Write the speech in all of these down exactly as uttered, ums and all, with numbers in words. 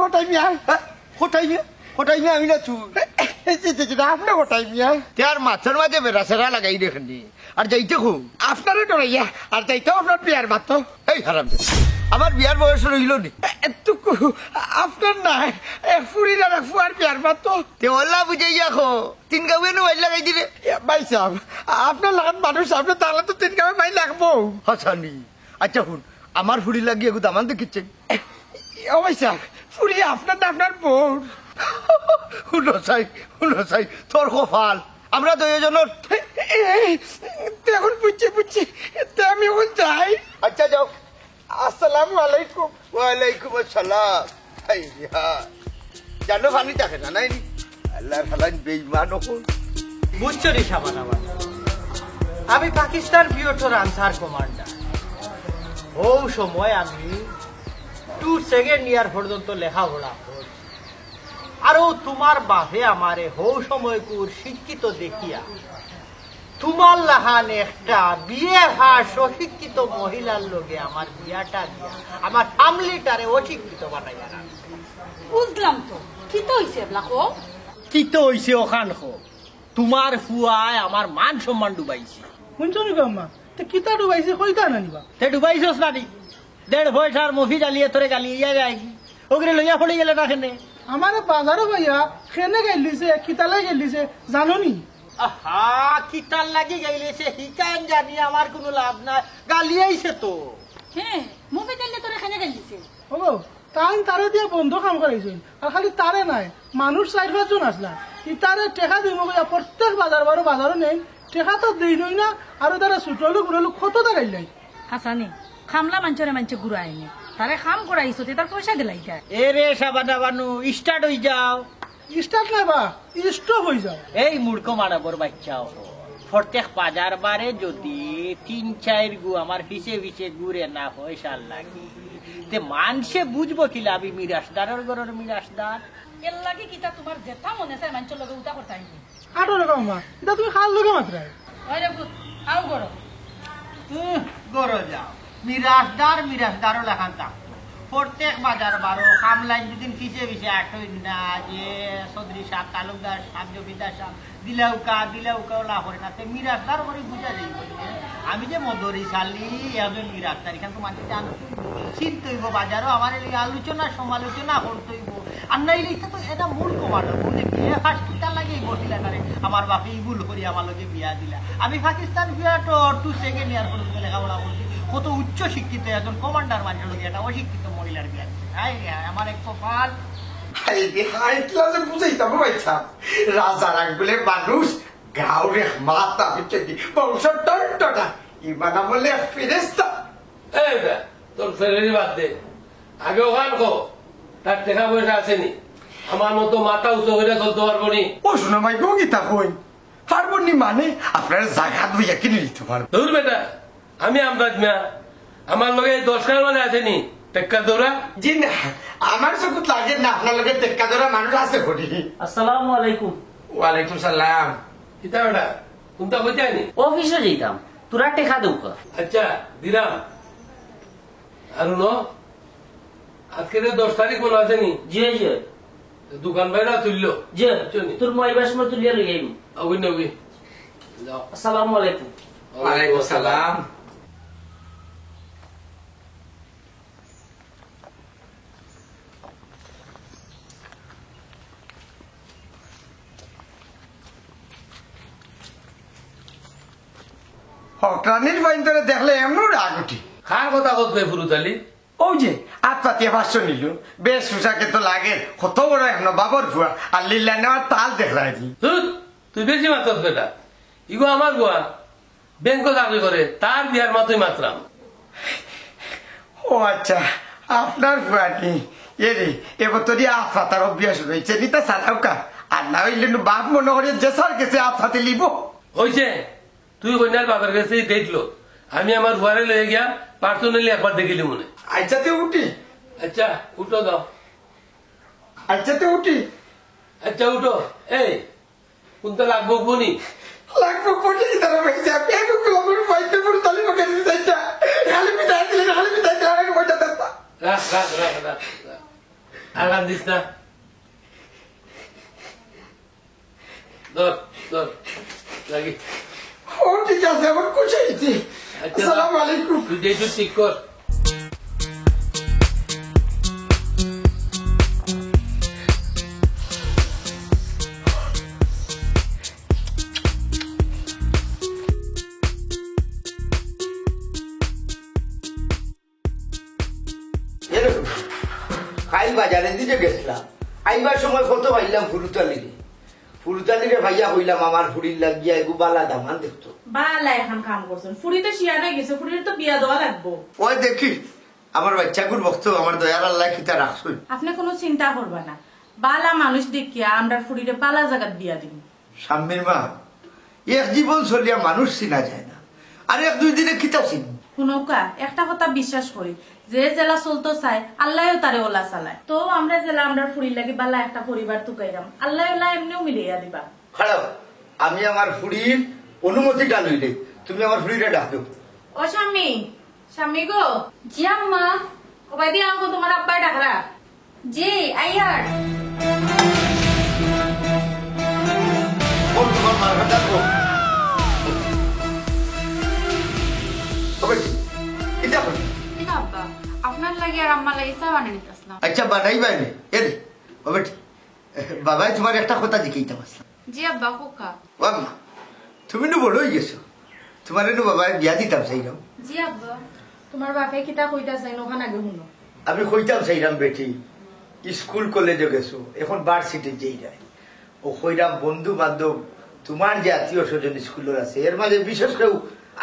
কটাই মিয়া। হ্যাঁ? কটাই মিয়া? কটাই মিয়া আমি না তুই। এই যে, যে, যে, আপনি কটাই মিয়া। তে আর মাথার মাঝে বেড়া সেরা লাগাই রেখেনি। আর যাইতে খুব। আপনারে ডরাইয়া, আর যাইতেও আপনার বিয়ার মাতো। এই হারাম। আমার বিয়ার বয়স রইল নি। এ, এ, টুকু, আপনার নাই। এ, ফুরির আর ফুয়ার বিয়ার মাতো। তে ওলা বুঝাইয়া খো। তিন গাঁওয়ে নো মাইল লাগাই দিলে। এ, ভাই সাহেব, আপনার লাখান মানুষ, আপনি তাহলে তো তিন গাঁওয়ে মাইল লাগবো। হাসানি। আচ্ছা, হুন, আমার ফুরি লাগি এগু দামান দেখিচ্ছেন। ও ভাই সাহেব, ফুরি আপনার না আপনার বউ? হুনো চাই, হুনো চাই, তোর কপাল। আমরা দুইজনের এ, এ, এ, তে এখন বুঝছি, বুঝছি। তে আমি এখন যাই। আচ্ছা, যাও। আসসালামু আলাইকুম। ওয়ালাইকুম আসসালাম। হাই রে হায়। জানো পানি থাকে না, নাই নি? আল্লাহর হালাইন বেঈমান অখন। বুঝছো নি সাবান আমার? আমি পাকিস্তান পিরিয়ডর আনসার কমান্ডার। হউ সময় আমি টু সেকেন্ড ইয়ার পর্যন্ত লেখাপড়া করছি। আর ও তোমার বাপে আমারে হউ সময়কুর শিক্ষিত দেখিয়া তোমার লাখান একটা বিএ পাস অশিক্ষিত মহিলার লগে আমার বিয়াটা দিয়া আমার ফ্যামিলিটারে অশিক্ষিত বানাইয়া রাখছে। বুঝলাম তো, কিতা অইছে এবলা কও? কিতা অইছে অখান কও? তোমার ফুয়ায় আমার মান সম্মান ডুবাইছে। হুনছো নি গো আম্মা? তে কিতা ডুবাইছে কইতা না নি বা? তে ডুবাইছস না নি? দেড় পয়সার মফিজ আলিয়ে তোরে গালিয়া যায় কি? ওগরে লইয়া পড়ি গেলে না কেনে? আমারে বাজারো পাইয়া কেনে গাইল দিছে, কিতার লাগি গাইল দিছে, জানো নি? আহা, কিতার লাগি গাইল দিছে, হিকান জানি আমার কুনু লাভ নাই। গালিয়াইছে তো। হে, মফিজ আলিয়ে তোরে কেনে গাইল দিছে? ওগো, তাইন তারে দিয়া বন্ধ কাম করাইছইন। আর খালি তারে নায়, মানুষ চাইর পাঁচজন আছলা। ইতারে টেকা দিমু কইয়া প্রত্যেক বাজার বারো বাজারো নেইন, টেকা তো দেইনই না, আর তারা ছোট লোক, বড় লোক কত তারা ইলাই। হাসানি, কামলা মানষরে মানষে ঘুরায় নি। তারে কাম করাইছো, তে তার পয়সা দিলাইতা। এ রে সাবানা বানু, স্টার্ট অই যাও। স্টার্ট নায় বা, স্টপ অই যাও। এই মূর্খ মানবর বাচ্চা অকল। প্রত্যেক বাজার বারে যদি তিন চাইর গু আমার পিছে পিছে ঘুরে না পয়সার লাগি, তে মানষে বুঝবো কিলা আমি মিরাশদারর ঘরর মিরাশদার? এর লাগি কিতা তোমার যেতা মনে চায় মানষর লগে উতা করতায় নি? আটো রে গো আম্মা, ইতা তুমি কার লগে মাতরায়? ওই রে পুত, আও ঘরো। উহ, ঘরো যাও। মিরাশদার, মিরাশদারও লাখান থাকতো। প্রত্যেক বাজার বারো কামলাইন দুদিন পিছে পিছে আটইন না, যে চৌধুরী সাব, তালুকদার সাব, জমিদার সাব, দিলাউকা, দিলাউকা ওলা করে না। তে মিরাশদার করে বুঝা যাইব। আমি যে মদরি সালি, একজন মিরাশদার, এখান তো মানষে জানতো, চিনতো অইব, বাজারো আমার এই আলোচনা সমালোচনা করতো অইব। আর নাইলে ইতা তো এটা মূল কমান্ডার, বুঝলে কি? এ ফার্স্ট কিতা লাগে এই মহিলাটারে, আমার বাপে এই ভুল করি আমার লগে বিয়া দিলা। আমি Pakistan period to second year পর্যন্ত লেখাপড়া করছি, কত উচ্চ শিক্ষিত একজন কমান্ডার মানষর লগে একটা অশিক্ষিত মহিলার বিয়া দিছে। হায় রে হায়, আমার এক কপাল। হায় রে হায়, ইতলা যে বুঝাইতাম ভাই সাব, রাজার আঙ্গুলের মানুষ, গাউরে মাথা পিছে দি, বংশ টনটনা, ইমান আমলে এক ফেরেস্তা। এই বেটা, তোর ফেরেরি বাদ দে। আগে অখান ক, তার টেকা পয়সা আছে নি? আমার মতো মাথা উঁচু কইরা চলতো পারবো নি? ও সোনা মাই গো, কিতা কইন? পারবো নি মানে? আপনার জাগা দুই একে নিতে পারবো। দূর বেটা, আমি আমদাজ মিয়া। আমার লগে এই দশ কার মানে আছে নি? টেক্কা দৌড়া? জি না, আমার চকুত লাগে না, আপনার লগে টেক্কা দৌড়া মানুষ আছে করি। আসসালামু আলাইকুম। ওয়ালাইকুম সালাম। কিতা বেটা? কোনটা কইতে আনি? অফিসো যাইতাম, তোরা টেকা দেউকা। আচ্ছা, দিলাম। আর হুনো, আজকে যে দশ তারিখ মনে আছে নি? জি, জি। দোকান বাইরা তুললো। জি, বুঝছো নি? তোর মা আইবার সময় তুলিয়া লই আইবো। ওই না, ওই। যাও। আসসালামু আলাইকুম। ওয়ালাইকুম আসসালাম। হকরানির বাইন্দরে দেখলে এমনও রাগ উঠে। কার কথা কত বে ফুরুতালি? ও যে, আত পাতিয়া পাঁচশো নিল, বেশ পোশাকে তো লাগে, কত বড় এক নবাবর ফুয়া, আর লিল্লা নেওয়ার তাল দেখলাই নি। ধুর, তুই বেশি মাতস বেটা। ইগো আমার ফুয়া, ব্যাংকো চাকরি করে, তার বিয়ার মাতই মাতরাম। ও আচ্ছা, আপনার ফুয়া নি? এ রে, এবার তো দিয়ে আত পাতার অভ্যাস রয়েছে, নিতা সারাউকা। আর না হইলে নু বাপ মনে করে যে স্যার গেছে আত পাতে লিব। হইছে, তুই কইনার বাপের গেছে ডেট লো, আমি আমার ফুয়ারে লইয়া গিয়া পার্সোনালি একবার দেখিলি মনে। আচ্ছা, তে উঠি। আচ্ছা, উঠো দাও। আচ্ছা, তে উঠি। আচ্ছা, উঠো। এই, কোনটা লাগবো কোনি? লাগবো কোনি? তারা ভাই যে আপনি এক কিলো করে পাইতে পুরো তালি পাকা দিতে চাইতা। খালি পিঠা দিলে, খালি পিঠা দিলে, আরেক পয়সা দেন না। রাখ, রাখ, রাখ, রাখ, রাখ। আর কান্দিস না। ধর, ধর, লাগি। ও, ঠিক আছে, এখন খুশি হয়েছি। আচ্ছা, আসসালামু আলাইকুম। তুই যে একটু ঠিক কর। এরকম। কাইল বাজারের দিকে গেছিলাম, আইবার সময় কত পাইলাম ফুরুতালিরে। ফুরুতালিরে পাইয়া কইলাম, "আমার ফুরির লাগিয়া এগু বালা দামান দেখতো।" বালা এখন কাম করছেন, ফুরি তো শিয়ান হয়ে গেছে, ফুরির তো বিয়া দেওয়া লাগবো। ওই দেখি, আমার বাচ্চাগুর বক্ত আমার দয়ার আল্লাহ কিতা রাখছুন। আপনি কোনো চিন্তা করবা না, বালা মানুষ দেখিয়া আমরা ফুরিরে বালা জাগাত বিয়া দিমু। শাম্মীর মা, এক জীবন চলিয়া মানুষ চিনা যায় না, আর এক দুই দিনে কিতা চিনবো? হুনউক্কা, একটা কথা বিশ্বাস করি, যে যেলা চলতো চায়, আল্লায়ও তারে ওলা চালায়। তো আমরা যেলা আমরার ফুরির লাগি বালা একটা পরিবার তুকাইরাম, আল্লায় ওলা এমনেও মিলাইয়া দিবা। খাড়াও, আমি আমার ফুরির অনুমতিটা লইলে, তুমি আমার ফুরিরে ডাক দেও। ও শাম্মী, শাম্মী গো। জি আম্মা। ও ভাই দিয়া, তোমার আব্বায় ডাকরা। জি, আইয়ার। ও তোমার মার কথা কো। ও বেটি, এটা কই? ঠিক আব্বা, আপনার লাগি আর আম্মার লাগি চা বানাই নিতাম। আচ্ছা, বানাইবায় নে। এ রে, ও বেটি, বাবায় তোমার একটা কথা জিকাইতাম আছলাম। জি আব্বা, কউক্কা। ও আম্মা, তুমি নু বড় হয়ে গেছো, তোমারে নু বাবায় বিয়া দিতাম চাইরাম। জি আব্বা, তোমার বাপে কিতা কইতা চাইন, ওখান আগে হুনো। আমি কইতাম চাইরাম বেটি, স্কুল কলেজে গেছো, এখন ভার্সিটিত যাইরায়। ও কইরাম বন্ধু বান্ধব, তোমার যে আত্মীয় স্বজন স্কুলর আছে, এর মাঝে বিশেষ কেউ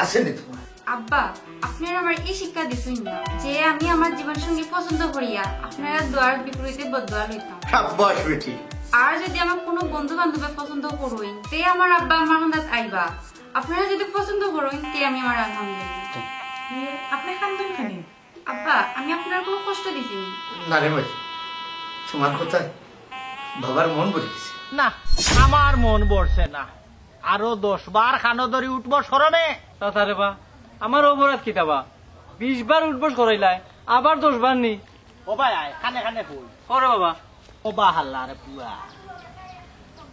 আছে নি তোমার? আব্বা, আপনারা আমারে ই শিক্ষা দিছইন না যে আমি আমার জীবন সঙ্গী পছন্দ করিয়া আপনারার দোয়ার বিপরীতে বদদোয়া লইতাম। সাব্বাস বেটি। আর যদি আমার কোনো বন্ধু বান্ধবে পছন্দ করইন, তে আমার আব্বা আম্মার কান্দাত আইবা। আপনারা যদি পছন্দ করইন, তে আমি আমার আলহামদুলিল্লাহ। ইয়ে, আপনি কান্দইন কেনে? আব্বা, আমি আপনার কোনো কষ্ট দিছি নি? না রে ভাই, তোমার কথায় বাবার মন ভরে গেছে। না, আমার মন ভরছে না। আরো দশ বার কানো ধরি উঠবস করো নে। চাচা রে বা, আমার অপরাধ কিতা বা? বিশ বার উঠবস করাইলায়, আবার দশ বার নি? ও ভাই, আয়, কানে কানে কই। করো বাবা। ও বা হাল্লার পুয়া,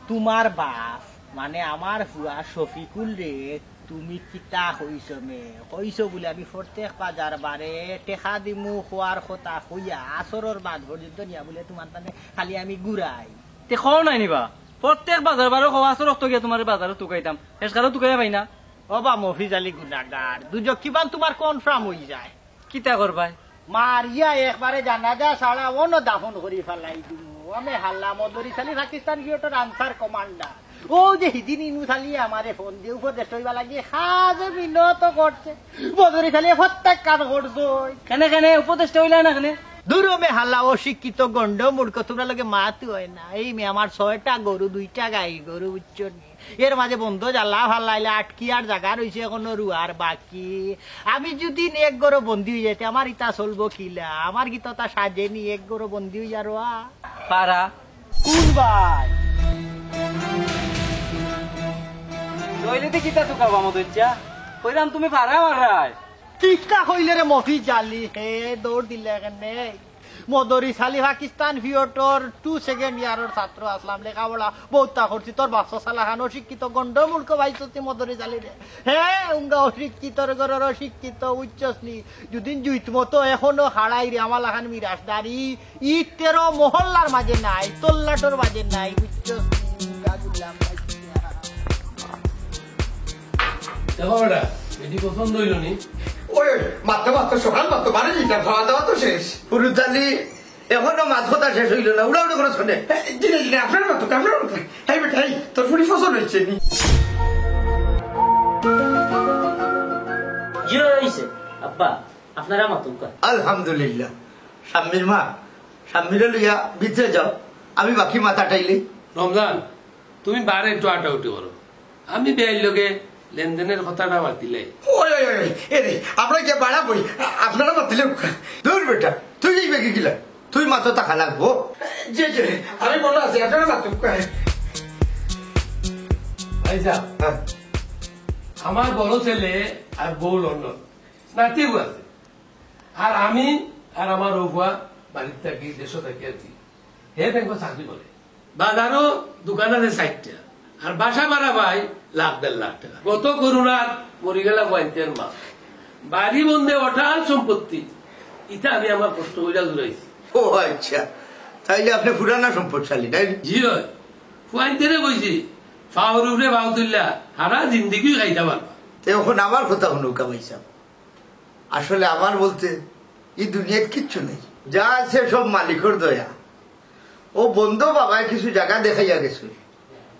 তোমার বাপ, মানে আমার পুয়া শফিকুলরে তুমি কিতা কইছো মে? কইছো বুলে আমি প্রত্যেক বাজার বারে টেকা দিমু, খোয়ার কথা কইয়া, আসরর বাদ পর্যন্ত নিয়া বুলে তোমার তানে খালি আমি ঘুরাই। তে কও নাই নি বা? প্রত্যেক বাজার বারে কও, আসর অক্ত গিয়া তোমারে বাজারো তুকাইতাম, হেসকারও তুকাইয়া পাই না। ও বা মফিজ আলী গুনাগার, দুজক কিবান তোমার কনফার্ম হই যায়। কিতা করবায়? মারিয়া একবারে জানাজা ছাড়া অনো দাফন করি ফালাই দিমু। আমি হাল্লা মদরিছ আলী পাকিস্তান পিরিয়ডর আনসার কমান্ডার। ও যে হিদিন ইনুছ আলী আমারে ফোন দিয়া উপদেশ লইবার লাগি কাজে মিনত করছে। মদরিছ আলীয়ে প্রত্যেক কাম করছে। কেনে কেনে উপদেশটা অইলা না কেনে? দূর ও মে হাল্লা অশিক্ষিত গন্ড মূর্খ, তোমরা লগে মাত হয় না। এই মে আমার ছয়টা গরু, দুইটা গাই গরু, বুঝছো নি? এর মাঝে বন্ধ জালা ফালাইলে আটকি আর জাগা রইছে এখনো রুয়ার বাকি। আমি যদি এক ঘরো বন্দি হই যাইতে আমার ইতা চলবো কিলা? আমার কিতা তা সাজে নি এক ঘরো বন্দি হইয়া রোয়া? পারা? কোন ভাই? নইলে তে কিতা তুকাবা মদইচ্ছা? কইরাম তুমি পারা মারায়। কিতা কইলে রে মফিজ আলী, হে দৌড় দিলে কেনে? মদরিছ আলী পাকিস্তান পিরিয়ডর টু সেকেন্ড ইয়ারর ছাত্র আছলাম, লেখাপড়া বউততা করছি, তোর বাপ চালা খান অশিক্ষিত গন্ড মূর্খ পাইছস নি মদরিছ আলীরে। হে, উঙ্গা অশিক্ষিতর ঘরর অশিক্ষিত, বুঝছস নি? যুদিন জুইত মতো এখনো খাড়াই রে, আমার লাখান মিরাশদারি, ই তেরো মহল্লার মাঝে নাই, তল্লাটর মাঝে নাই, বুঝছস নি? উঙ্গা গুলাম পাইছি। দেখো বেটা, বেটি পছন্দ হইল নি? ওই, ওই, মাত্র, মাত্র সকাল মাত্র বাড়ি যেতাম, খাওয়া দাওয়া তো শেষ। ফুরুত আলী, এখনো মাত কথা শেষ হইল না, উড়াউড়ি করে শোনে। এ, জি না, জি না, আপনার মতো, আপনার মতো। এই বেটা, এই, তোর ফুরি পছন্দ হয়েছে নি? জি হয়েছে, আব্বা, আপনারা মাতুক্কা। আলহামদুলিল্লাহ। শাম্মীর মা, শাম্মীরে লইয়া ভিতরে যাও, আমি বাকি মাত আটাইলে। রমজান, তুমি বারে একটু আটাউটি করো, আমি বেয়াইর লগে লেনদেনের কথাটা মাতিলাই। ওই, ওই, ওই, ওই, এ রে, আমরা গিয়া বাড়া বই, আ-, আপনারা মাতিলে। দূর বেটা, তুই এই বেগে গিলা, তুই মাতো টাকা লাগবো। জি, জি, আমি মনে আছি, আপনারা মাতো। ভাইসাব, হ্যাঁ। আমার বড় ছেলে আর বউ লন্ডন, নাতিও আছে, আর আমি আর আমার অউ ফুয়া বাড়িত থাকি, দেশো থাকি আর কি। হে ব্যাংকো চাকরি করে। বাজারো দোকান আছে চাইরটা। আর বাসা ভাড়া পাই লাখ দেড় লাখ টেকা। গত করোনাত মরি গেলা ফুয়াইন্তর মা। বাড়ি বন্ধে অটাল সম্পত্তি। ইতা আমি আমার কষ্ট করিয়া জুড়াইছি। ও আচ্ছা, তাইলে আপনে পুরানা সম্পদশালী, নায় নি? জি অয়। ফুয়াইন্তরে কইছি, ফাওর উপরে ফাও তুললা, হারা জিন্দেগি খাইতা পারবা। তে অখন আমার কথা হুনউক্কা ভাইসাব। আসলে আমার বলতে ই দুনিয়াত কিচ্ছু নাই। যা আছে সব মালিকর দয়া। ও বন্ধ বাবায় কিছু জাগা দেখাইয়া গেছে,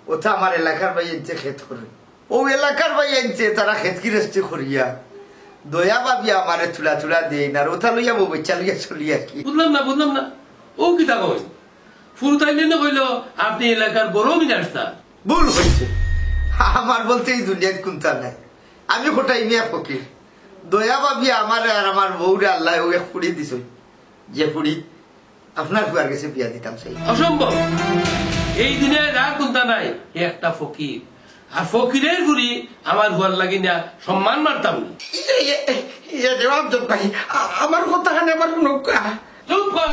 ওটা আমার এলাকার ভাইয়াইন্তে খেত করে। ও এলাকার ভাইয়াইন্তে তারা খেত গিরস্তি করিয়া দয়া ভাবিয়া আমারে তুলা তুলা দেইন, আর ওটা লইয়া বউ বাচ্চা লইয়া চলি আর কি। বুঝলাম না, বুঝলাম না। ও কিতা কয়? ফুরুতাইলে না কইলো, "আপনি এলাকার বড় মিনিস্টার।" ভুল হইছে, আমার বলতে ই দুনিয়াত কুন্তা নাই। আমি কটাই মিয়া ফকির। দয়া ভাবিয়া আমারে আর আমার বউরে আল্লায় ও এক ফুড়ি দিছইন, যে ফুড়ি আপনার ফুয়ার গেছে বিয়া দিতাম চাই। অসম্ভব। এই দুনিয়াত যার কুন্তা নাই, হে একটা ফকির। আর ফকিরের ফুড়ি আমার ফুয়ার লাগি না সম্মান মারতাম নি। ইয়ে, ইয়ে, ইয়ে রে আমজাদ ভাই, আ-, আমার কথা খান আবার হুনউক্কা। চুপ কর।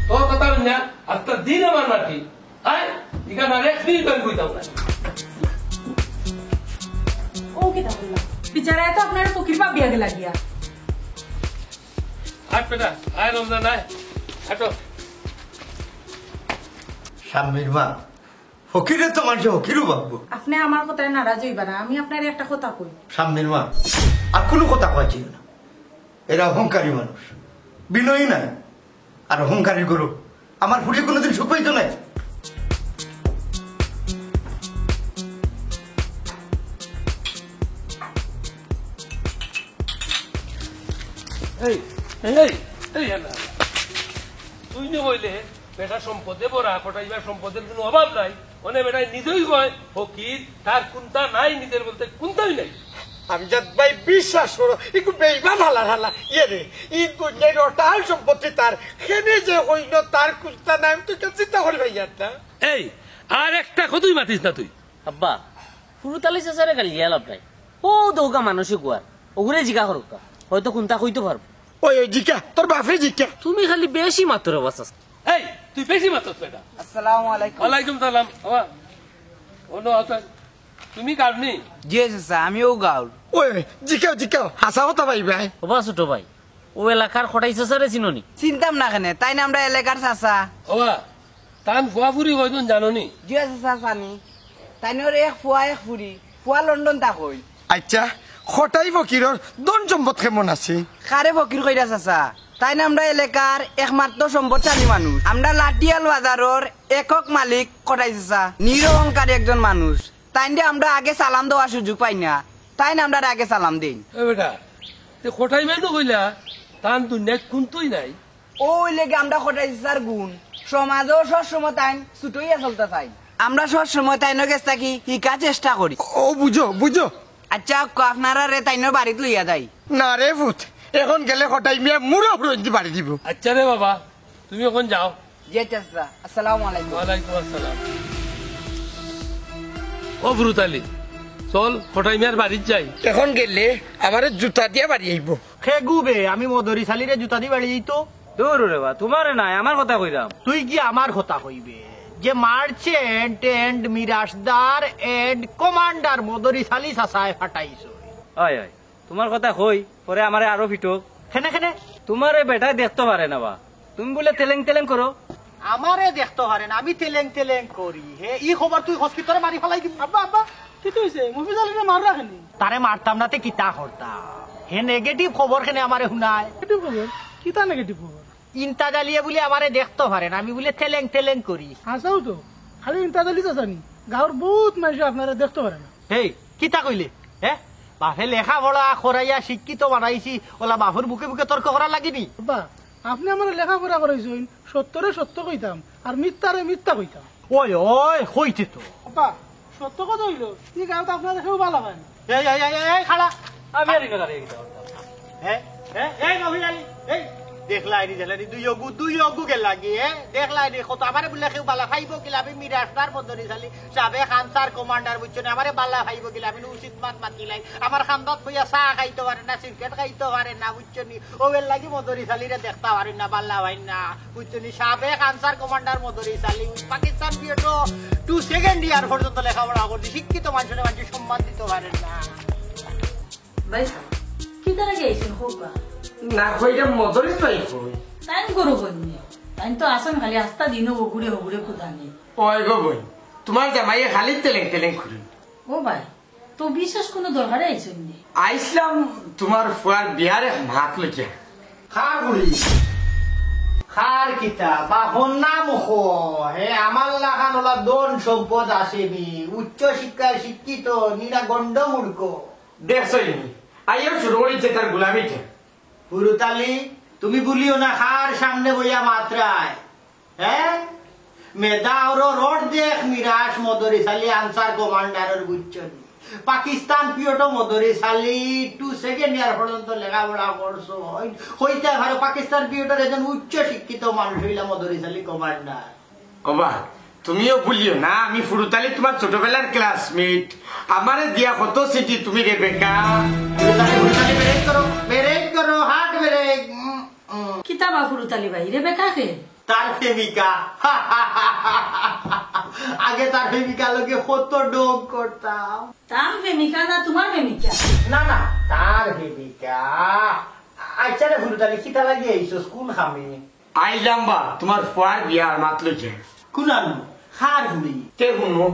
তোর কথা হুনি না, আস্তা দিন আমার মাটি। আয়, ইখান আর এক মিনিট আমি কইতাম না। ও কিতা কইলা? বিচারায় তো আপনার ফকির ভাবিয়া গেলা গিয়া। আয় বেটা, আয় রমজান, আয়। হাঁটো। শাম্মীর মা, ফকিরে তো মানষে ফকিরউ ভাববো। আপনে আমার কথায় নারাজ অইবা না, আমি আপনারে একটা কথা কই। শাম্মীর মা, আর কুনু কথা কওয়া যাইও না। এরা অহংকারী মানুষ, বিনয়ী নাই। আর অহংকারী গরু, আমার ফুড়ি কুনুদিন সুখ পাইতো নায়। এই, এই, এই, এই, এলা। তুই না কইলে বেটা সম্পদে ভরা, কটাইবার সম্পদের কুনু অভাব নাই। অনে বেটায় নিজেউ কয়, ফকির, তার কুন্তা নাই, নিজের বলতে কুন্তাউ নাই। আমজাদ ভাই, বিশ্বাস করো, একটু বেইমান হালার হালা। ইয়ে রে, ই দুনিয়ার অটাল সম্পত্তি তার, কেনে যে কইলো তার কুন্তা নাই, আমি তো কেউ চিন্তা করি পাইয়ার না। এই, আর একটা কথাউ মাতিস না তুই। আব্বা, ফুরুতালি চাচারে গালি দিয়া লাভ নাই। ও দৌকা মানসিক ওয়ার, ওগুরে জিকা করুক্কা, হয়তো কুন্তা কইতো পারবো। ওই, ওই, জিকা, তোর বাপরে জিকা। তুমি খালি বেশি মাতরে বাসাস। এই, তুই বেশি মাতস বেটা। আসসালামু আলাইকুম। ওয়ালাইকুম সালাম। বাবা, অনো আও তো। তুমি গাঁওর নি? জি চাচা, আমিও গাঁওর। ওই, জিকাও, জিকাও, হাছা কথা ভাই ভাই। ওবা ছোট ভাই, ও এলাকার কটাই চাচারে চিনো নি? চিনতাম না কেনে, তাইন আমরা এলাকার চাচা। ওবা, তান ফুয়া ফুরি কয়জন জানো নি? জি চাচা, জানি। তাইনর এক ফুয়া এক ফুরি, ফুয়া লন্ডন থাকইন। আচ্ছা, কটাই ফকিরর ধন সম্পদ কেমন আছে? কারে ফকির কইরা চাচা, তাইন আমরা এলাকার একমাত্র সম্পদশালী মানুষ। আমরা লাঠিয়াল বাজারর একক মালিক কটাই চাচা, নিরহংকারী একজন মানুষ। তাইনরে আমরা আগে সালাম দেওয়ার সুযোগ পাই না, তাইন আমরারে আগে সালাম দেইন। এ বেটা, তে কটাই মানু কইলা, তান দুনিয়াত কুন্তুই নাই। ও অইলে গি আমরা কটাই চাচার গুণ, সমাজও সব সময় তাইন ছুটইয়া চলতা চাই। আমরা সব সময় তাইনর গেছ থাকি হিকার চেষ্টা করি। ও বুঝো, বুঝো। আচ্ছা, আউক্কা, আপনারারে তাইনর বাড়িত লইয়া যাই। না রে পুত, এখন গেলে কটাই মিয়া মুড়ো হুরঞ্জি বাড়ি দিব। আচ্ছা রে বাবা, তুমি এখন যাও। জি আচ্ছা চাচা, আসসালামু আলাইকুম। ওয়ালাইকুম আসসালাম। ও ফুরুতালি, চল কটাই মিয়ার বাড়িত যাই। এখন গেলে আমারে জুতা দিয়া বাড়ি আইবো। খেগু বে, আমি মদরিছ আলিরে জুতা দি বাড়ি যাইতো। দূর রে বা, তুমারে নায়, আমার কথা কইরাম। তুই কি আমার কথা কইবে? যে মার্চেন্ট এন্ড মিরাশদার এন্ড কমান্ডার মদরিছ আলি চাচায় ফাটাইছো। অয়, অয়। তুমার কথা কই, পরে আমারে আরো ফিটক। কেনে, কেনে? তুমারে বেটায় দেখতো পারে না বা। তুমি বুলে তেলেং তেলেং করো। আমারে দেখতো পারে না, আমি তেলেং তেলেং করি। হে, ই খবর তুই কস কি, তোরে মারি ফালাই দিমু। আব্বা, আব্বা, কিতা অইছে? মফিজ আলিরে মাররা কেনে? তারে মারতাম না তে কিতা করতাম? হে নেগেটিভ খবর কেনে আমারে হুনায়? নেগেটিভ খবর? কিতা নেগেটিভ খবর? ইন্তাজ আলিয়ে বুলে আমারে দেখতো পারে না, আমি বুলে তেলেং তেলেং করি। হাছাউ তো, খালি ইন্তাজ আলি চাচা নি, গাঁওর বউত মানষে আপনারে দেখতো পারে না। হেই, কিতা কইলে? হে? বাপে লেখাপড়া করাইয়া শিক্ষিত বানাইছি, অলা বাপর বুকে বুকে তর্ক করার লাগি নি? আব্বা, আপনে আমারে লেখাপড়া করাইছইন, সত্যরে সত্য কইতাম, আর মিথ্যারে মিথ্যা কইতাম। ওই, ওই, কইতে তো। আব্বা, সত্য কথা অইলো, ই গাঁওত আপনারে কেউ ভালা পায় না। এই, এই, এই, এই, এই, খাড়া। আমি আর ইনো দাঁড়াই কিতা করতাম? হে? হে? এই, মফিজ আলি, এই। দেখলায়নি, দেখলায়নি, দুই অগু, দুই অগু গেলাগি, এ? দেখলায়নি, কত আমারে বুলে কেউ বালা পাইবো কিলা, আমি মিরাশদার মদরিছ আলী, সাবেক আনসার কমান্ডার, বুঝছো নি? আমারে বালা পাইবো কিলা, আমি উচিত মাত মাতিলাই। আমার খান্দাত বইয়া চা খাইতো পারে না, সিগারেট খাইতো পারে না, বুঝছো নি? অউ এরলাগি মদরিছ আলীরে দেখতা পারইন না, বালা পাইন না, বুঝছো নি? সাবেক আনসার কমান্ডার মদরিছ আলী, পাকিস্তান পিরিয়ডো টু সেকেন্ড ইয়ার পর্যন্ত লেখাপড়া করছি, শিক্ষিত মানষরে মানষে সম্মান দিতো পারের না। ভাই সাব, কিতার লাগি আইছইন কউক্কা? না, কইরা মদরিছ ভাই কই? তাইন ঘরো কই নি? তাইন তো আছইন খালি আস্তা দিন হগুরে হগুরে কুদানি। ওই গো বইন, তুমার জামাইয়ে খালি তেলেং তেলেং করইন। ও ভাই, তো বিশেষ কুনু দরকারে আইছইন নি? আইছলাম তুমার ফুয়ার বিয়ার এক মাত লইয়া। কার ফুড়ি? কার কিতা? বাপর নাম ক। হে আমার লাখান অলা ধন সম্পদ আছে নি, উচ্চ শিক্ষায় শিক্ষিত, নিরা গন্ড মূর্খ। দেখছইন নি, আইয়া শুরু করিছে তার গুলামিটা। ফুরুত আলী, তুমি বুলিও না কার সামনে বইয়া মাতরায়, হে? মেধা অরো রড দেখ মিরাশ মদরিছ আলী আনসার কমান্ডারর, বুঝছো নি? পাকিস্তান পিরিয়ডো মদরিছ আলী টু সেকেন্ড ইয়ার পর্যন্ত লেখাপড়া করছো। কইতায় পারো পাকিস্তান পিরিয়ডর একজন উচ্চ শিক্ষিত মানুষ অইলা মদরিছ আলী কমান্ডার। ওবা, তুমিও বুলিও না, আমি ফুরুত আলী তুমার ছোটবেলার ক্লাসমেট। আমারে দিয়া কত চিঠি তুমি রেবেকা। ফুরুত আলী, ফুরুত আলী, ব্রেক করো, ব্রেক করো, হার্ট ব্রেক। উম, উম। কিতা বা ফুরুত আলী ভাই, রেবেকা কে? তার প্রেমিকা। আগে তার প্রেমিকার লগে কত ঢং করতাম। তার প্রেমিকা না তুমার প্রেমিকা? না, না, তার প্রেমিকা। আচ্ছা রে ফুরুত আলী, কিতা লাগি আইছস, কুন কামে? আইলাম বা, তুমার ফুয়ার বিয়ার মাত লইয়া। কুনানো? কার ফুড়ি? তে হুনো।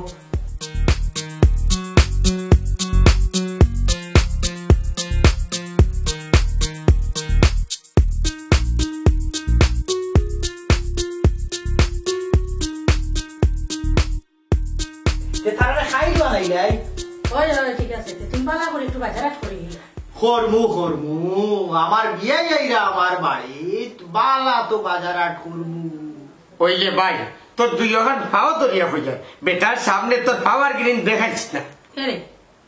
তে তারারে খাই দেওয়া নাই রে। ওই, ওই, ঠিক আছে। তে তুমি বালা করি একটু বাজার হাট করি দিলা। করমু, করমু। আমার বিয়াই আইরা আমার বাড়িত, বালা তো বাজার হাট করমু। ওইলে ভাই, তোর দুই ওখান পাও ধরিয়া কইয়া, বেটার সামনে তোর পাওয়ার গিরিন দেখাইস না। এরে,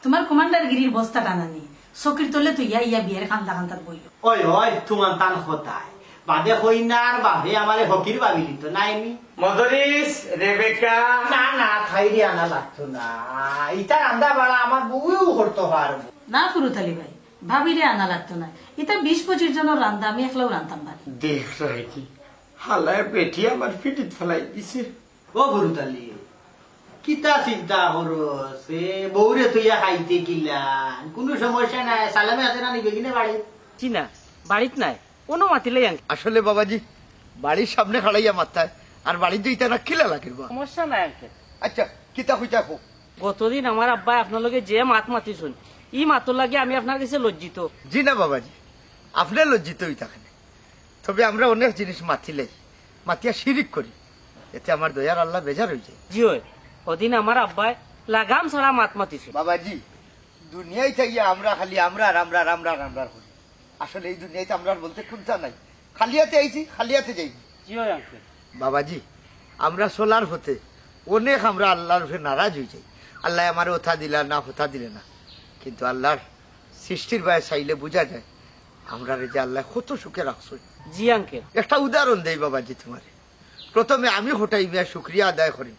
তুমার কমান্ডার গিরির বস্তা টানানি, চকির তলে তুই ইয়া ইয়া বিয়ার কান্দা কান্দাত বইও। ওই, ওই, তুমান তান কথায়। বাদে কইনার বাপে আমারে ফকির ভাবিলিতো, নায়নি? মদরিছ, রেবেকা। না, না, তাইরে আনা লাগতো না। ইতা রান্দা বাড়া আমার বউয়েও করতো পারবো। না ফুরুত আলী ভাই, ভাবিরে আনা লাগতো না। ইতা বিশ পঁচিশ জনর রান্দা, আমি একলাও রানতাম পারি। দেখ রায়কি, হালায় বেটি আমার ফিটিত ফালাই দিছে। ও ফুরুত আলী, কিতা চিন্তা করস? এ বউরে তুইয়া খাইতে কিলান? কুনু সমস্যা নাই, সালামে আছে না নিবে কিনে বাড়ি? জি না, বাড়িত নাই, অনো মাতিলাই আনকে। আসলে বাবাজি, বাড়ির সামনে খাড়াইয়া মাততায়, আর বাড়িত যাইতা না কিলা লাগের বা? সমস্যা নাই আনকে। আচ্ছা, কিতা কইতা কও? গতদিন আমার আব্বায় আপনার লগে যে মাত মাতিছইন, ই মাতর লাগি আমি আপনার গেছে লজ্জিত। জি না বাবাজি, আপনে লজ্জিত অইতা কেনে? তবে আমরা অনেক জিনিস মাতিলাই, মাতিয়া শিরিক করি, এতে আমার দয়ার আল্লাহ বেজার অইযায়। জি অয়, অদিন আমার আব্বায় লাগাম ছাড়া মাত মাতিছইন। বাবাজি, দুনিয়াত আইয়া আমরা খালি আমরার, আমরার, আমরার, আমরার করি। আসলে ই দুনিয়াত আমরার বলতে কুন্তা নাই, খালি আতে আইছি, খালি আতে যাইমু। জি অয় আঙ্কেল। বাবাজি, আমরা চলার পথে অনেক আমরা আল্লাহর উপরে নারাজ অইযাই। আল্লায় আমারে অতা দিলা না, হতা দিলা না, কিন্তু আল্লাহর সৃষ্টির বায় চাইলে বুঝা যায় আমরারে যে আল্লায় কত সুখে রাখছইন। জি আঙ্কেল। একটা উদাহরণ দেই বাবাজি তুমারে। প্রথমে আমি কটাই মিয়া শুকরিয়া আদায় করিম,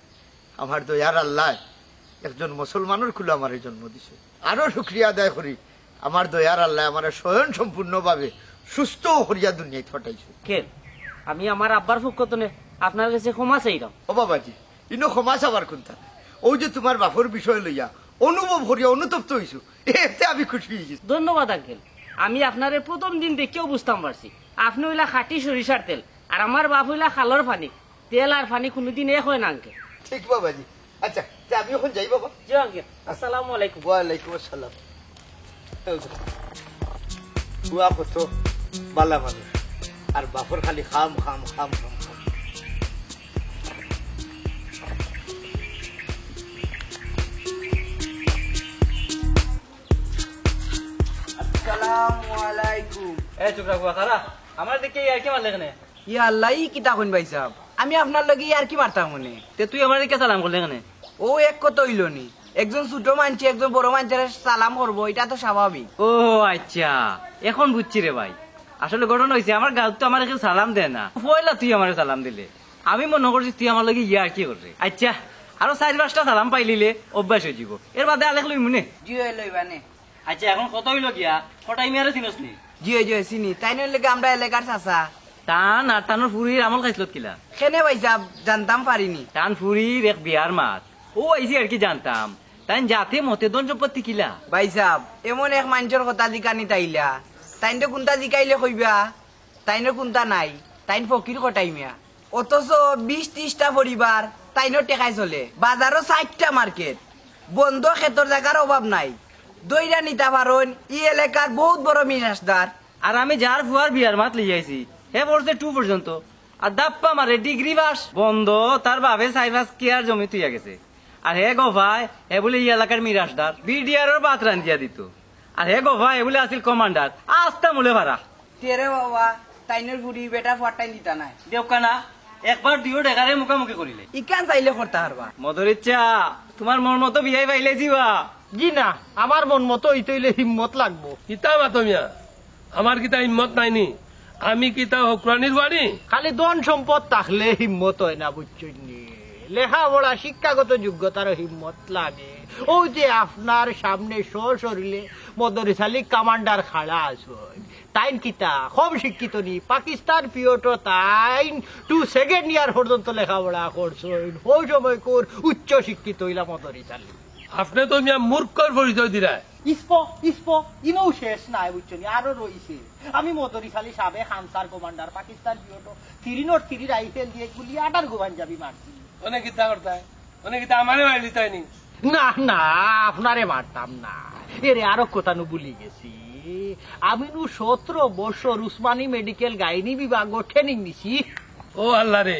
আমার দয়ার আল্লায় একজন মুসলমানর কুলো আমারে জন্ম দিছে। আরো শুকরিয়া আদায় করি, আমার দয়ার আল্লায় আমারে স্বয়ং সম্পূর্ণভাবে সুস্থ করিয়া দুনিয়াত পাঠাইছে। কেন, আমি আমার আব্বার পক্ষ তনে আপনার গেছে ক্ষমা চাইরাম। ও বাবাজি, ইনো ক্ষমা চাওয়ার কুন্তা নাই। অউ যে তুমার বাপর বিষয় লইয়া অনুভব করিয়া অনুতপ্ত অইছো, এতে আমি খুশি অইগেছি। ধন্যবাদ আঙ্কেল, আমি আপনারে প্রথম দিন দেখিয়াউ বুঝতাম পারছি, আপনে অইলা খাঁটি সরিষার তেল, আর আমার বাপ অইলা খালর পানি। তেল আর পানি কুনুদিন এক অয় না আঙ্কেল। ঠিক বাবাজি। আচ্ছা, তে আমি অখন যাই বাবা। জি আঙ্কেল, আসসালামু আলাইকুম। ওয়ালাইকুম আসসালাম। ফুয়া কত বালা মানুষ, আর বাপর খালি খাম, খাম, খাম, খাম, খাম। আসসালামু আলাইকুম। এ চুপ রাখো, খারা। আমার দিকে ইয়ার্কি মারলে কেনে? ইয়া আল্লাহ, ই কিতা কইন ভাইসাব? আমি আপনার লগে ইয়ার্কি মারতাম মনে। তে তুই আমারে কিয়া সালাম করলে কেনে? অউ এক কথা অইলো নি, একজন ছোট মানষে একজন বড় মানষরে সালাম করবো, ইটা তো স্বাভাবিক। ও আচ্ছা, অখন বুঝছি রে ভাই। আসলে ঘটনা অইছে, আমার গাঁওত তো আমারে কেউ সালাম দেয় না। পয়লা তুই আমারে সালাম দিলে, আমি মনো করছি তুই আমার লগে ইয়ার্কি কররে। আইচ্ছা, আরো চাইর পাঁচটা সালাম পাইলিলে অভ্যাস অইযিবো, এর বাদে আলেক লইমুনে। জি অয়, লইবানে। আইচ্ছা, এখন কথা অইলো গিয়া, কটাই মিয়ারে চিনস নি? জি অয়, জি অয়, চিনি। তাইন অইলা গি আমরা এলাকার চাচা। তান আর তানর ফুরির আমল খাইছলত কিলা? কেনে ভাইসাব, জানতাম পারিনি। তান ফুরির এক বিয়ার মাত, অউ আইছি আর কি জানতাম। তাইন জাতে মতে ধন সম্পত্তি কিলা? ভাইসাব, এমন এক মানষর কথা জিকানিত আইলা, তাইনরে কুনতা জিকাইলে কইবা, তাইনর কুনতা নাই, তাইন ফকির কটাই মিয়া। অথচ বিশ ত্রিশটা পরিবার তাইনর টেকায় চলে। বাজারো চাইরটা মার্কেট, বন্দ খেতর জাগার অভাব নাই। ধইরা নিতা পারইন, ই এলাকার বউত বড় মিরাসদার। আর আমি যার ফুয়ার বিয়ার মাত লইয়া আইছি, হে পড়ছে টু পর্যন্ত, আর দাপ্পা মারে ডিগ্রি পাস। বন্দ তার বাপে চাইর পাঁচ কিয়ার জমি থইয়া গেছে। আর হে গফায়, হে বুলে ই এলাকার মিরাসদার, বিডিআরর ভাত রান্ধিয়া দিত। আর হে গফায়, হে বুলে আছিল কমান্ডার, আস্তা মুলে ফারা। তে রে বাবা, তাইনর ফুরি বেটা ফুয়ার টাইন দিতা নায়। দেউক্কা না, একবার দুইও ডেগারে মুখামুখি করিলে। ইখান চাইলে করতা পারবা। মদরিচ্ছা, তুমার মন মতো বিয়াই পাইলে যিবা। জি না, আমার মন মতো অইতে অইলে হিম্মত লাগবো। কিতা মাতো মিয়া, আমার কিতা হিম্মত নাই নি? আমি কিতা হকরানির বাড়ি? খালি ধন সম্পদ থাকলে হিম্মত অয় না, বুঝছইন নি? লেখাপড়া, শিক্ষাগত যোগ্যতারও হিম্মত লাগে। অউ যে আপনার সামনে সশরীরে মদরিছ আলী কমান্ডার খাড়া আছইন, তাইন কিতা কম শিক্ষিত নি? পাকিস্তান পিরিয়ডো তাইন টু সেকেন্ড ইয়ার পর্যন্ত লেখাপড়া করছইন। অউ সময়কুর উচ্চ শিক্ষিত অইলা মদরিছ আলী। আপনে তো মিয়া মূর্খর পরিচয় দিরা। ইস্প, ইস্প, ইনও শেষ নায়, বুঝছো নি? আরো রইছে। আমি মদরিছ আলী, সাবেক আনসার কমান্ডার, পাকিস্তান পিরিয়ডো থ্রি নট থ্রি রাইফেল দিয়া গুলি আঠারোগু পাঞ্জাবি মারছি। অনে কিতা করতায়? অনে কিতা আমারে মারি দিতায় নি? না, না, আপনারে মারতাম না। এরে আরো কথা নু ভুলি গেছি। আমি নু সতরো বছর উসমানী মেডিকেল গাইনি বিভাগো ট্রেনিং নিছি। ও আল্লাহ রে,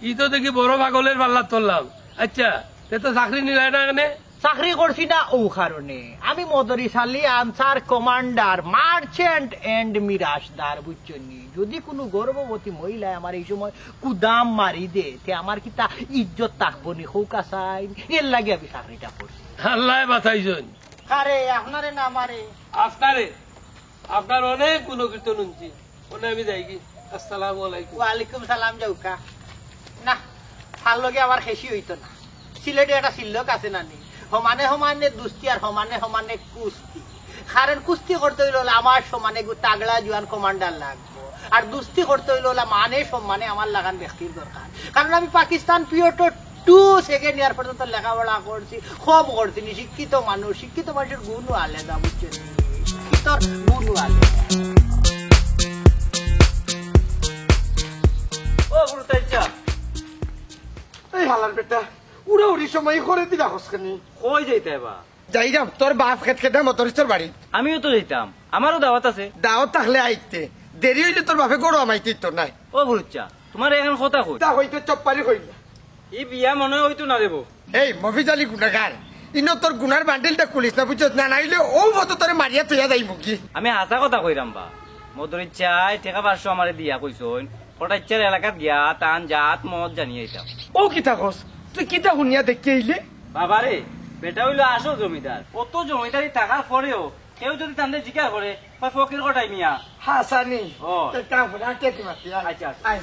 ই তো দেখি বড় পাগলর পাল্লাত পড়লাম। আইচ্ছা, তে তো চাকরি নিলায় না কেনে? চাকরি করছি না অউ কারণে। আমি Modoris Ali Ansar commander, merchant and মিরাসদার, বুঝছইন নি? যুদি কুনু গর্ভবতী মহিলায় আমারে ই সময় কুদাম মারি দে, তে আমার কিতা ইজ্জত থাকবো নি কউক্কা চাইন? এরলাগি আমি চাকরিটা করছি। আল্লায় বাঁচাইছইন। কারে, আপনারে না আমারে? আপনারে। আপনার অনেক গুণকীর্তন হুনছি। অনে আমি যাইগি। আসসালামু আলাইকুম। ওয়ালাইকুম সালাম, যাউক্কা। না, তার লগে আমার খেশি অইতো না। সিলেটে একটা সিল্লক আছে না নি? সমানে সমানে দুস্তি আর সমানে সমানে কুস্তি। কারণ কুস্তি করতে অইলে অলা আমার সমানে গু-, তাগড়া জুয়ান কমান্ডার লাগবো। আর দুস্তি করতে অইলে অলা মানে সম্মানে আমার লাখান ব্যক্তির দরকার। কারণ আমি পাকিস্তান পিরিয়ডো টু সেকেন্ড ইয়ার পর্যন্ত লেখাপড়া করছি, কম করছি নি, শিক্ষিত মানুষ, শিক্ষিত মানুষর গুণও আলাদা, বুঝছইন নি? শিক্ষিতর গুণও আলাদা। ও গুরু তাইচ্ছা। এই হালার বেটা, উড়াউড়ি সময় করে দিলা হসকানি। কই যাইতায় বা? যাইরাম, তোর বাপ খেত খেতে মদরিছর বাড়ি। আমিও তো যাইতাম, আমারও দাওয়াত আছে। দাওয়াত থাকলে আইতে, দেরি অইলে তোর বাপে গরু আমাইতে দিতো নায়। ও বুরুচ্চা, তুমারে এখান কথা কই। তা কইতে চপ্পারি কইলা। ই বিয়া মনে অয় অইতো না রে বউ। এই মফিজ আলী গুনাগার, ইনো তোর গুনার বান্ডিলটা খুলিস না, বুঝছস না? নাইলে অউ মতো তোরে মারিয়া থইয়া যাইমুগি। আমি হাছা কথা কইরাম বা, মদরিচ্চায় টেকা পাঁচশো আমারে দিয়া কইছইন, কটাইচ্চার এলাকাত গিয়া তান জাত মত জানিয়া আইতাম। ও কিতা কস? তুই কিতা হুনিয়া দেখিয়া আইলে? বাবারে, বেটা অইলো আসল জমিদার। অত জমিদারি থাকার পরেও কেউ যুদি তানরে জিকার করে, কয় ফকির কটাই মিয়া। হাছানি। ও। তে কাম করে, আর কে কি মাতি, আয়। আচ্ছা, আচ্ছা। আয়।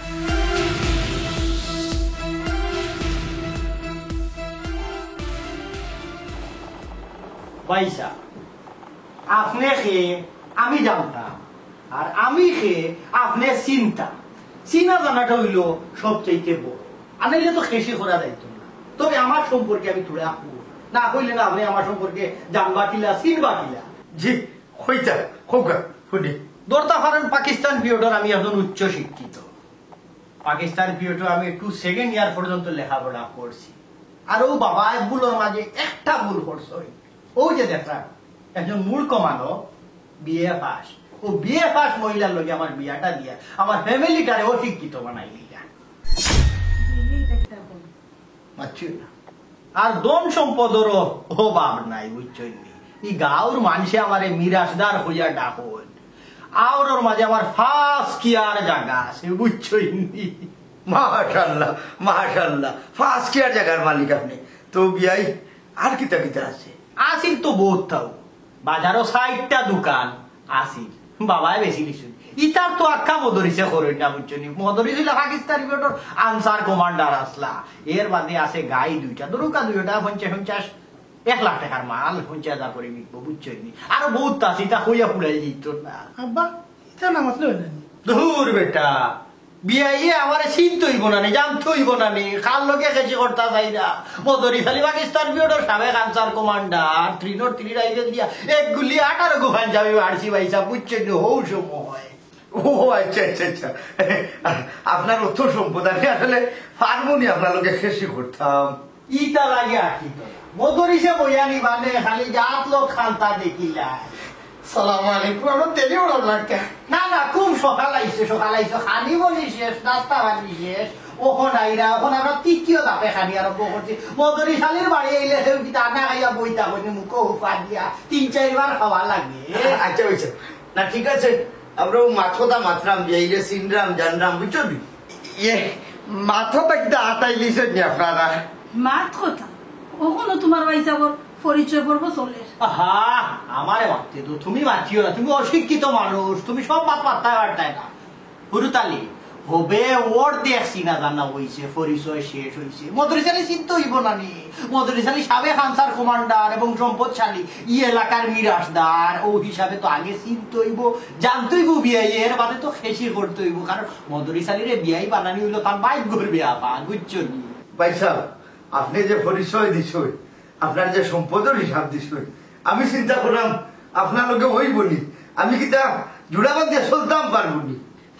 ভাইসাব, আপনে কে আমি জানতাম, আর আমি কে আপনে চিনতাম। চিনা জানাটা অইলো সবচাইতে বড়। আনাইলে তো খেশি করা যাইতো না। তবে আমার সম্পর্কে আমি থুড়া কই, না কইলে না আপনে আমার সম্পর্কে জানবা কিলা, চিনবা কিলা। জি, কইতা, কউক্কা, হুনি। ধরতা পারেন পাকিস্তান পিরিয়ডর আমি একজন উচ্চ শিক্ষিত। পাকিস্তান পিরিয়ডো আমি টু সেকেন্ড ইয়ার পর্যন্ত লেখাপড়া করছি। আর অউ বাবায় ভুলর মাঝে একটা ভুল করছইন। অউ যে দেখরা, একজন মূর্খ মানুষ, বিএ পাস। অউ বিএ পাস মহিলার লগে আমার বিয়াটা দিয়া আমার ফ্যামিলিটারে অশিক্ষিত বানাই দিলা। মাতছি না। আর ধন সম্পদরও অভাব নাই, বুঝছইন নি? ই গাঁওর মানষে আমারে মিরাসদার কইয়া ডাকইন। আওরর মাঝে আমার পাঁচ কিয়ার জাগা আছে, বুঝছইন নি? মাশাআল্লাহ, মাশাআল্লাহ, পাঁচ কিয়ার জাগার মালিক আপনে। তো বিয়াই, আর কিতা কিতা আছে? আছিল তো বউত তাও। বাজারো চাইরটা দোকান আছিল, বাবায় বেচিলিছইন। ইতার তো আক্কা মদরিসে করইন না, বুঝছো নি? মদরিস অইলা পাকিস্তান পিরিয়ডর আনসার কমান্ডার আছলা। এর বাদে আছে গাই দুইটা, ধরুক্কা দুইটা পঞ্চাশ পঞ্চাশ, এক লাখ টেকার মাল পঞ্চাশ হাজার করি বিকবো, বুঝছো নি? আরো বউত আছে, ইতা কইয়া ফুরাই দিত না। আব্বা, ইতা না মাতলে অয় না নি? ধুর বেটা, বিয়াইয়ে আমারে চিনতে অইবো না নি, জানতে অইবো না নি, কার লগে খেশি করতা চাইরা। মদরিস আলী পাকিস্তান পিরিয়ডর সাবেক আনসার কমান্ডার, তিনর তিন রাইফেল দিয়া এক গুলি আঠারো গো পাঞ্জাবি মারছি ভাইসাব, বুঝছো নি? হউ সময়। ও আচ্ছা, আচ্ছা, আচ্ছা। আপনার অত সম্পদ, আমি আসলে পারমু নি আপনার লগে খেশি করতাম। ইতা লাগে আর কি তো। মদরিসে বইয়া নি মানে খালি জাত লোক খান্তা দেখিলা। সালাম আলাইকুম, আমরা দেরি অইলো না কে? না, না, খুব সকাল আইছে, সকাল আইছে, খানি বনি শেষ, নাস্তা পানি শেষ, অখন আইরা, অখন আমরা তৃতীয় ধাপে খানি আরম্ভ করছি। মদরিস আলীর বাড়ি আইলে কেউ কিতা না খাইয়া বইতা কইনি, মুখো উফা দিয়া তিন চাইরবার খাওয়া লাগে। আচ্ছা, অইছে। না, ঠিক আছে, আমরা অউ মাত কথা মাতরাম, বিয়াইরে চিনরাম, জানরাম, বুঝছো নি? ইয়ে, মাত কথা কিতা আটাইলিছইন নি আপনারা? মাত কথা? অখনো তুমার ভাইসাবর পরিচয় পর্ব চলের। আহা, আমারে মাততে দেও, তুমি মাতিও না, তুমি অশিক্ষিত মানুষ, তুমি সব মাত মাততায় পারতায় না। হুরুতালি, হবে অর্ধেক চিনা জানা অইছে, পরিচয় শেষ অইছে। মদরিস আলী চিনতে অইবো না নি? মদরিস আলী সাবেক আনসার কমান্ডার এবং সম্পদশালী, ই এলাকার মিরাশদার, অউ হিসাবে তো আগে চিনতে অইবো, জানতে অইবো বিয়াই, এর বাদে তো খেশি করতে অইবো, কারণ মদরিস আলীরে বিয়াই বানানি অইলো তার ভাইগ্যর ব্যাপার, বুঝছো নি? ভাইসাব, আপনে যে পরিচয় দিছইন, আপনার যে সম্পদর হিসাব দিছইন, আমি চিন্তা করলাম আপনার লগে অইবো নি, আমি কিতা জুড়া বান্ধিয়া চলতাম পারমু নি?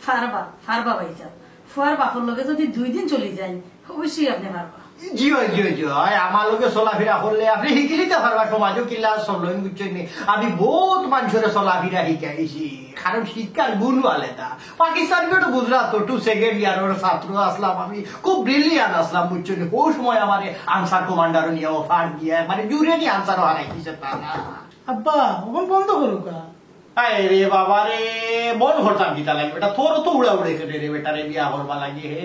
পারবা, পারবা ভাইসাব। ফুয়ার বাপর লগে যদি দুই দিন চলি যাইন, অবশ্যই আপনে পারবা। জি অয়, জি অয়, জি অয়। আমার লগে চলাফিরা করলে আপনে হিকিলিতে পারবা, সমাজো কিলা চলইন, বুঝছইন নি? আমি বউত মানষরে চলাফিরা হিকাইছি, কারণ শিক্ষার গুণও আলাদা। পাকিস্তান পিরিয়ডো বুঝরা তো, টু সেকেন্ড ইয়ারর ছাত্র আছলাম আমি, খুব ব্রিলিয়ান্ট আছলাম, বুঝছইন নি? অউ সময় আমারে আনসার কমান্ডারো নিয়া অফার দিয়া, মানে জুরে নি আনসারও হারাই দিছে তারা। আব্বা, অখন বন্ধ করুক্কা। আরে বাবা রে, বন্ধ করতাম কিতা লাগি বেটা, তোর তো উড়া উড়ে কেটে রে বেটা রে, বিয়া করবা লাগি হে।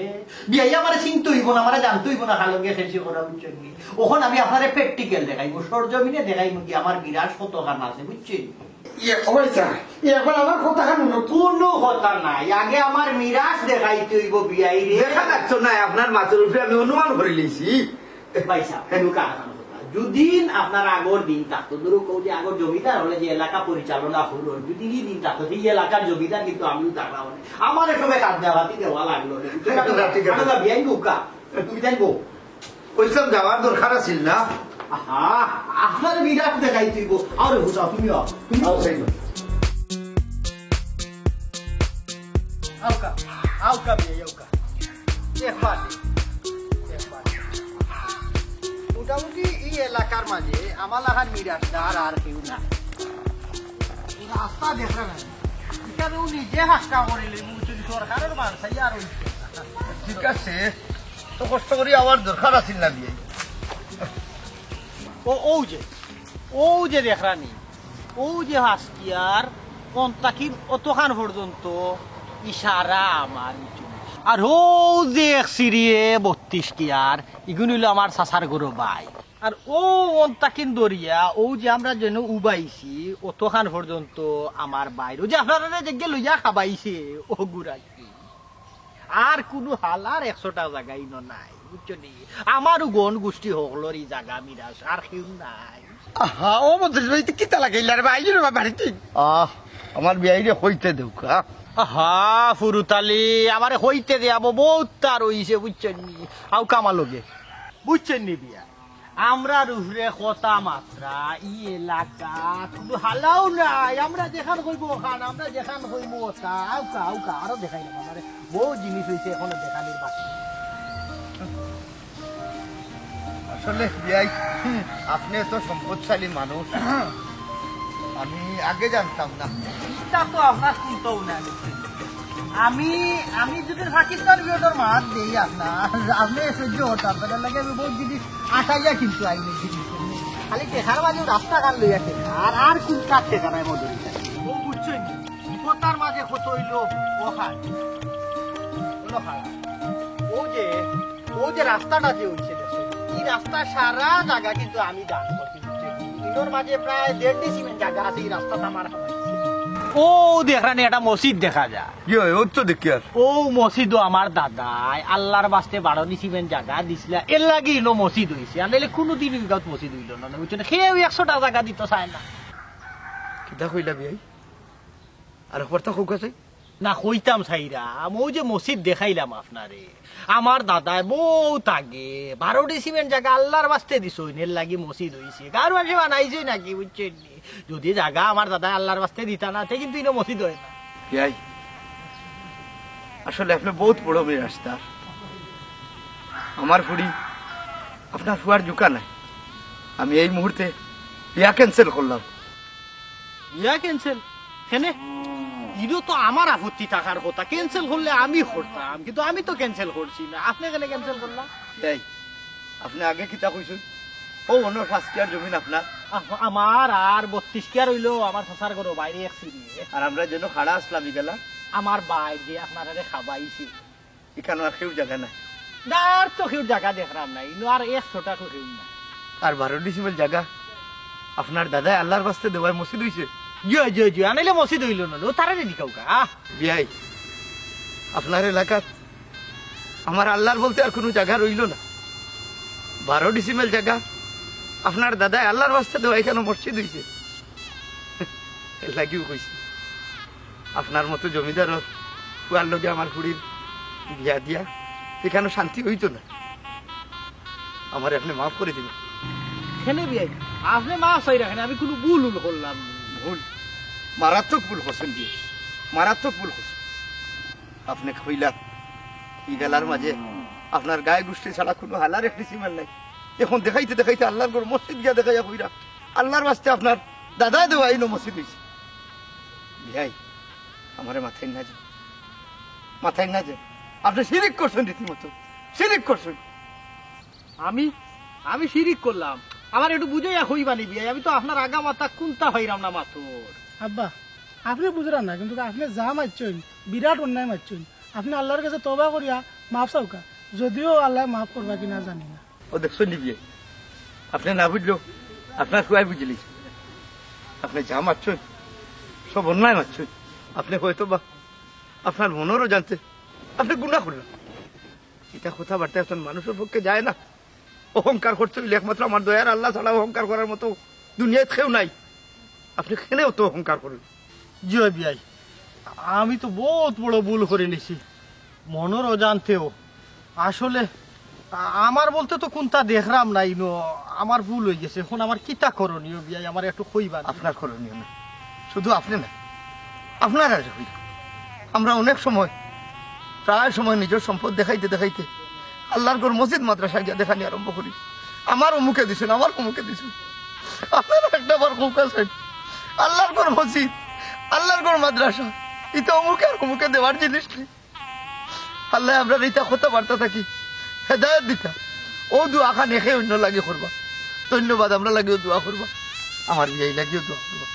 বিয়াই আমারে চিনতে অইবো না, আমারে জানতে অইবো না, কার লগে খেশি করা, বুঝছইন নি? অখন আমি আপনারে প্র্যাকটিক্যাল দেখাইমু, সরজমিনে দেখাইমু কি আমার মিরাশ কতখান আছে, বুঝছইন? ইয়ে, ও ভাইসাব, ইয়ে, একবার আমার কথাখান হুনো। কুনু কথা নাই, আগে আমার মিরাশ দেখাইতে অইবো বিয়াইরে। দেখা যাচ্ছে না, আপনার মাথার উপরে আমি অনুমান করিলিছি। ভাইসাব, হুনুক্কা আখান কথা। যুদিন আপনার আগর দিন থাকতো, ধরো কেউ যে আগর জমিদার অইলে যে এলাকা পরিচালনা করইন, যুদিন ই দিন থাকতো, ই এলাকার জমিদার কিন্তু আমিও থাকলাম অনে। আমারে সবে কান্দা-কাটি দেওয়া লাগলো না। ঠিক আছে? ঠিক আছে। আচ্ছা, বিয়াই হুনুক্কা, তুমি তাই গো। কইছিলাম যাওয়ার দরকার আছিল না। আহা, আপনার মিরাশ দেখাইতে অইবো। আরে হুদা, তুমি আও, তুমি আও। আও, সেই গো। আউক্কা, আউক্কা বিয়াই, আউক্কা। একবার, একবার। মোটামুটি ই এলাকার মাঝে আমার লাখান মিরাশদার আর কেউ নাই। রাস্তা দেখরা না। ইখান অউ নিজে হাক্কা করিলিমু, বুঝছইন নি, সরকারর বারসাই আর অইছে না। ঠিক আছে, তো কষ্ট করি আওয়ার দরকার আছিল না বিয়াই। ও, অউ যে, অউ যে দেখরা নি, অউ যে first year, অন থাকি অতখান পর্যন্ত ইশারা আমার, বুঝছইন নি। আর অউ যে এক সিঁড়িয়ে বত্রিশ year, ইগুন অইলো আমার চাচার ঘরর ভাই। আর অউ অন থাকি ধরিয়া, অউ যে আমরা যেন উবাইছি, অতখান পর্যন্ত আমার ভাইর। অউ যে আপনারারে যেগিয়ে লইয়া খাবাইছে, অগুর আর কি। আর কুনু হালার একশোটা জাগা ইনো নাই, বুঝছইন নি? আমারও গণ গোষ্ঠী হকলর ই জাগা মিরাশ, আর কেউ নাই। আহা, ও মদরিস ভাই, ইতা কিতা লাগাইলা রে ভাই? আইও রে বাবা, বাড়িত। আহ, আমার বিয়াইরে কইতে দেউক্কা, আহ। আহা, ফুরুতালি, আমারে কইতে দে আবো, বউত তার অইছে, বুঝছইন নি? আউক্কা আমার লগে। বুঝছইন নি বিয়াই? আমরার উপরে কথা মাতরা, ই এলাকাত কুনু হালাও নাই। আমরা যেখান কইমু অখান, আমরা যেখান কইমু অটা। আউক্কা, আউক্কা, আরো দেখাইরাম আমারে। বউত জিনিস অইছে অখনো দেখানির বাকি। আসলে বিয়াই, আপনে তো সম্পদশালী মানুষ। আমি আগে জানতাম না। ইতা তো আপনার চিন্তাও নাই। আমি, আমি যুদি পাকিস্তান পিরিয়ডর মাত দেই আপনার, আপনে সহ্য করতা পারইন না, এর লাগি আমি বউত জিনিস আটাইয়া কিন্তু আইনি জিনিস। খালি টেকার মাঝে রাস্তাঘাট লইয়া টেকা, আর, আর কুন কার টেকা নাই মদরিস। ও বুঝছইন নি? কথার মাঝে কত অইলো, অখান। অইলো খারাপ। অউ যে অউ যে রাস্তাটা যে অইছে দেখো, ই রাস্তা সারা জাগা কিন্তু আমি দান করছি, বুঝছো? ইনোর মাঝে প্রায় দেড় ডিসিমেল জাগা আছে, ই রাস্তাটা আমার হামাইছে। ও দেখরানি একটা মসজিদ দেখা যায়। ইয়ে, ও তো দেখি আর। ও মসজিদও আমার দাদায় আল্লার বাস্তে বারো ডিসিমেল জাগা দিছলা, এরলাগি ইনো মসজিদ অইছে। আর নাইলে কুনুদিন ইগাত মসজিদ অইলো না, বুঝছো না? কেউ একশোটা জাগা দিতো চায় না। কিতা কইলা বিয়াই? আর খবরটা খুব কাছে। না, কইতাম চাইরাম, অউ যে মসজিদ দেখাইলাম আপনারে, আমার দাদায় বউত আগে বারো ডিসিমেল জাগা আল্লার বাস্তে দিছইন, এরলাগি মসজিদ অইছে। গাঁওর মানষে বানাইছইন নাকি, বুঝছইন নি? যুদি জাগা আমার দাদায় আল্লার বাস্তে দিতা না, তে কিন্তু ইনো মসজিদ অয় না। বিয়াই, আসলে আপনে বউত বড় মিরাস্তার। আমার ফুড়ি, আপনার ফুয়ার জুকা নাই। আমি এই মুহূর্তে বিয়া cancel করলাম। বিয়া cancel? কেনে? ইনো তো আমার আপত্তি থাকার কথা, cancel করলে আমি করতাম, কিন্তু আমি তো cancel করছি না, আপনে কেনে cancel করলা? এই, আপনে আগে কিতা কইছইন? ও, অনর পাঁচ কিয়ার জমিন আপনার? আহ, আমার আর বত্রিশ কিয়ার অইলো, আমার চাচার ঘরো বাইরে এক সিঁড়ি। আর আমরা যেন খাড়া আছলাম ইগালা? আমার ভাই যে আপনারারে খাবাইছে। ইখানো আর কেউর জাগা নাই? না, আর তো কেউর জাগা দেখরাম না, ইনো আর এক ছটাকও কেউ না। আর বারো ডিসিমেল জাগা আপনার দাদায় আল্লার বাস্তে দেওয়ায় মসজিদ অইছে? জি, জি, জি, আর নাইলে মসজিদ অইলো না, ও তারারে দিকাউকা, আহ। বিয়াই, আপনার এলাকাত আমার আল্লার বলতে আর কুনু জাগা রইলো না। বারো ডিসিমেল জাগা আপনার দাদায় আল্লার বাস্তে দেওয়ায় ইখানো মসজিদ অইছে। এরলাগিউ কইছি, আপনার মতো জমিদারর ফুয়ার লগে আমার ফুড়ির বিয়া দিয়া ইখানো শান্তি অইতো না। আমারে আপনে মাফ করি দিবা। কেনে বিয়াই? আপনে মাফ চাইরা কেনে? আমি কুনু ভুল উল করলাম নি? ভুল? মারাত্মক ভুল করছইন বিয়াই, মারাত্মক ভুল করছইন। আপনে কইলা, ইগালার মাঝে আপনার গায়ে গুষ্টি ছাড়া কুনু হালার এক ডিসিমেল নাই। এখন দেখাইতে দেখাইতে আল্লার ঘর মসজিদ গিয়া দেখাইয়া কইরা, আল্লার বাস্তে আপনার দাদায় দেওয়ায় ইনো মসজিদ অইছে। বিয়াই, আমারে মাফ চাইন না যে, মাফ চাইন না যে। আপনে শিরিক করছইন রীতিমতো, শিরিক করছইন। আমি, আমি শিরিক করলাম? আমারে একটু বুঝাইয়া কইবা নি বিয়াই, আমি তো আপনার আগা মাথা কুন্তা পাইরাম না মাতর। আব্বা, আপনে বুঝরা না, কিন্তু আপনে যা মাতছইন, বিরাট অন্যায় মাতছইন। আপনে আল্লার গেছে তওবা করিয়া মাফ চাউক্কা, যদিও আল্লায় মাফ করবা কিনা জানি না। ও দেখছইন নি বিয়াই, আপনে না বুঝলেও আপনার ফুয়ায় বুঝিলিছে। আপনে যা মাতছইন, সব অন্যায় মাতছইন। আপনে হয়তো বা আপনার মনর অজান্তে আপনে গুনা কররা। ইতা কথাবার্তা একজন মানুষর পক্ষে যায় না। অহংকার করতে অইলে একমাত্র আমার দয়ার আল্লা ছাড়া অহংকার করার মতো দুনিয়াত কেউ নাই। আপনে কেনে অত অহংকার করইন? জি অয় বিয়াই, আমি তো বউত বড় ভুল করি নিছি, মনর অজান্তেও। আসলে আ-, আমার বলতে তো কুন্তা দেখরাম না ইনো, আমার ভুল অইগেছে। এখন আমার কিতা করণীয় বিয়াই, আমারে একটু কইবা নি? আপনার করণীয় না, শুধু আপনে না, আপনারারে কই। আমরা অনেক সময়, প্রায় সময় নিজর সম্পদ দেখাইতে দেখাইতে আল্লার ঘর মসজিদ মাদ্রাসা গিয়া দেখানি আরম্ভ করি। আমার অমুকে দিছইন, আমার অমুকে দিছইন। আপনারা একটা বার কউক্কা চাইন, আল্লার ঘর মসজিদ, আল্লার ঘর মাদ্রাসা, ইতা অমুকে আর অমুকে দেওয়ার জিনিস নি। আল্লায় আমরারে ইতা কথাবার্তা থাকি হেদায়েত দিতা। অউ দোয়া খান একে অইন্যর লাগি করবা। ধন্যবাদ, আমরার লাগিও দোয়া করবা, আমার বিয়াইর লাগিও দোয়া করবা।